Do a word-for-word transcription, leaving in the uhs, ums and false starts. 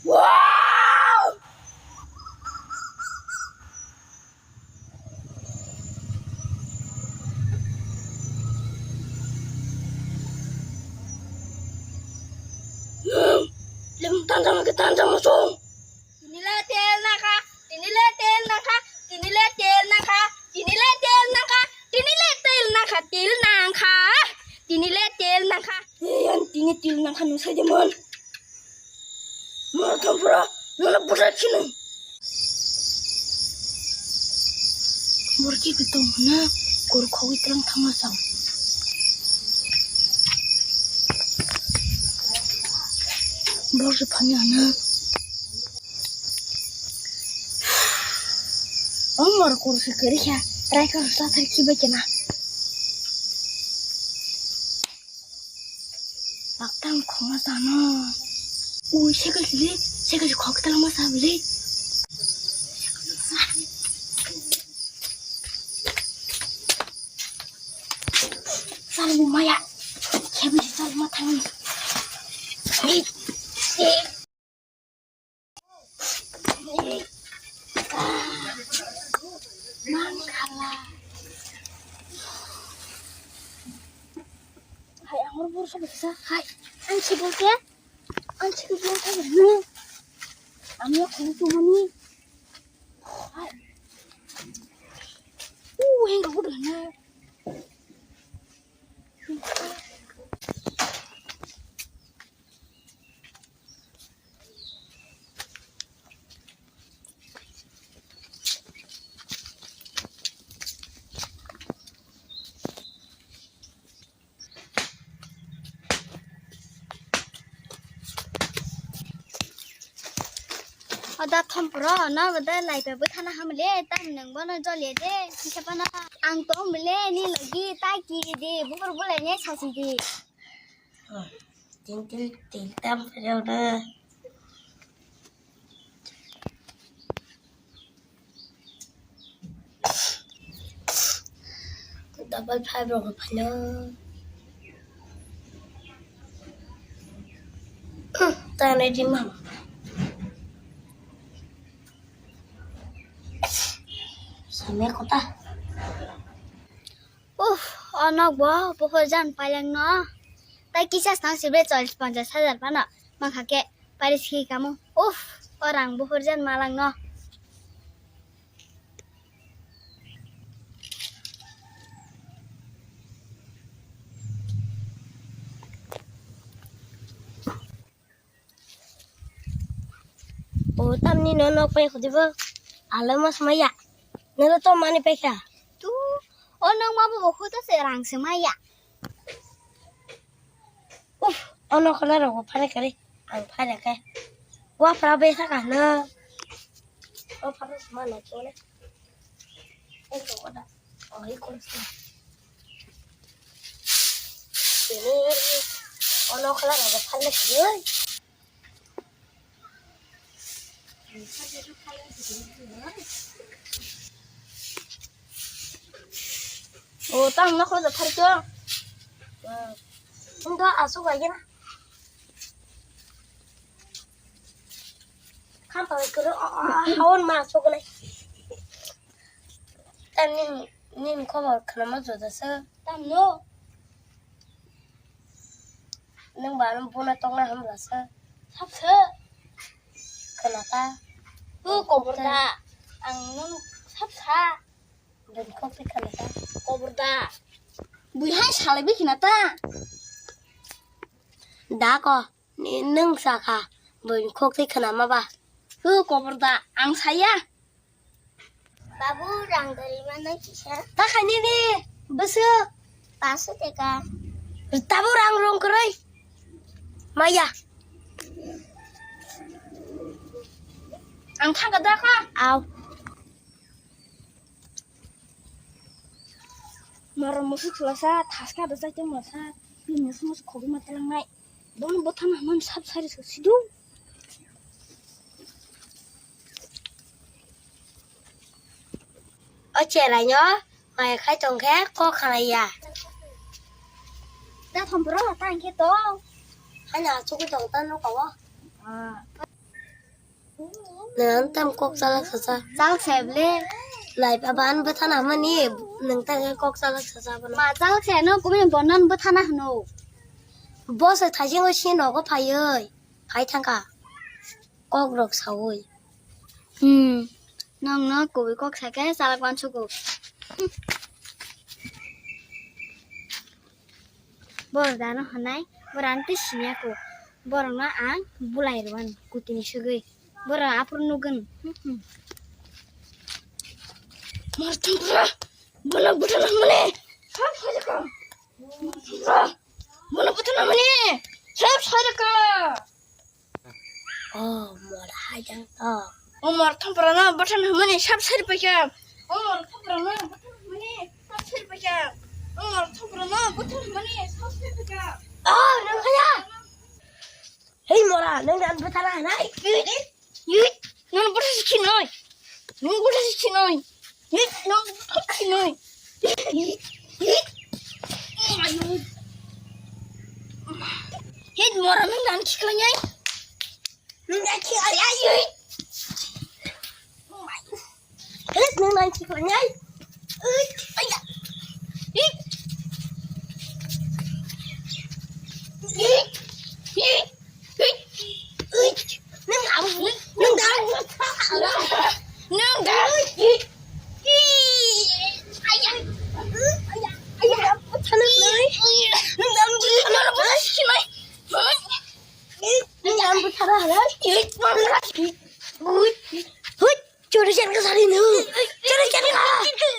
Wow! Lim tanjang ke tanjang masuk. Tini le tel nangkha, tini le tel nangkha, tini le tel nangkha, tini le tel nangkha, tini le tel nangkha, tel nangkha, tini le tel nangkha. Hey, ang tini tel nangkha nung sai de mon. Mar thang pura, nana busa chino. Borki beto na, kor khogoi tlang thangma sao. Borki phanya na. Omor kursi kiri kya, try kar sa thar ki ba kena. Bakta ang khoma sana. Ui, cycle sili, cycle khok tala ma sa bili. Sal bu maya. Khebi sal ma thang. Hai, ang oro bor sobai kisa. Hai, ang si bol ke. Ang si bol ke. Ang ya khum tu mani. Hai. Uh, heng ka udah na. Oda thompro, no gada lai pe bwthana hamle, tam nang bono jole de, sisa pana. Ang tong bele, ni logi, ta ki de, bubur bule ne sasi de. Tin tin tin tam phaiyona. Double five rok phailo. Tane di mama. Same kota. Uff, onok bo buphur jan pailangno. Tai kisa snang sibre chollish ponchash hajar phano mankha khe paris khi kamo. Uff, o rang buphur jan malangno. O tamni no nok pai khudi bo. Alo mas maya. Nalo to mani pai kha. Tu o nok ma bo khu to se rang se maya. Uf, o nok na ro phare kare. Ang phare khe. Wa phara be sa ka na. O phara ma na chole. Oi, kok da. Oi, kok da. Ini, ono kala raja phalna sini. O, tang nok kala thar cho. Unda asu ga gina. Khampa bai kwrwi, o, o, o, hawan ma soknai. Tang nini, nini khobor khwnama joda se. Tamo? Nwng ba nwng buna tongna hamla se. Sab se. Khwna ta. O kobor da. Ang nwng sab sa. Bini kok twi khwna ta. Kobor da. Bui hai salai bui khwna ta. Da ko. Ni nwng sa kha, buini khok twi khwnama ba. Hw, kobor da, ang saya. Babu, rang dari mana kisa? Ta khaini ni, bwswk. Paso teka. Tabuk rang rong kwrwi. Maya. Ang thangkha da kha. Au. Moro musuk sulasa, thaska da chaitong masa, bini musuk musuk khogwi ma tlangnai. Bono bwthana hwnmani sab sari se sidu. O cherai no maya khai tong khe kok khanai ya. Da thom bro ta hwn khe to. Haino achugwi tong ta nokha o. Ah. Nwng tam kok chalak sasa. Chalak sai ble. Lai pa ban bwthana mani nwng tam kok chalak sasa bono. Ma chalak sai no kumi bonan bwthana hwno. Bo se thaisingo si nogo phaiwi. Phai thangkha. Kok rok sawi. Hmm. Nwng no kubui kok sai khe chalak uansugo. Borok dano hwnai, borok ang tei siniya kho. Borokno ang bulai rwani kutini sugwi. Borok aphuru nugwno. Morthom pura, bono bwthana hwnmani. Sab sajak kha. Morthom pura, bono bwthana hwnmani. Sab sajak kha. O mor hajang to. O mor thopra no bwtham hwnmani sab sari paikha. O mor thopra no bwtham hwnmani sab sari paikha. O mor thopra no bwtham hwnmani sab sari paikha. O nang haya. Hei mora, nang dan bwthana nai. Nang bwtham sikhi noi. Nang bwtham sikhi noi. Nang bwtham sikhi noi. Hei mora nang dan sikhi noi. Nang dan sikhi noi. Hei nang dan sikhi noi. Chori chen ka sari nu. Chori chen ka.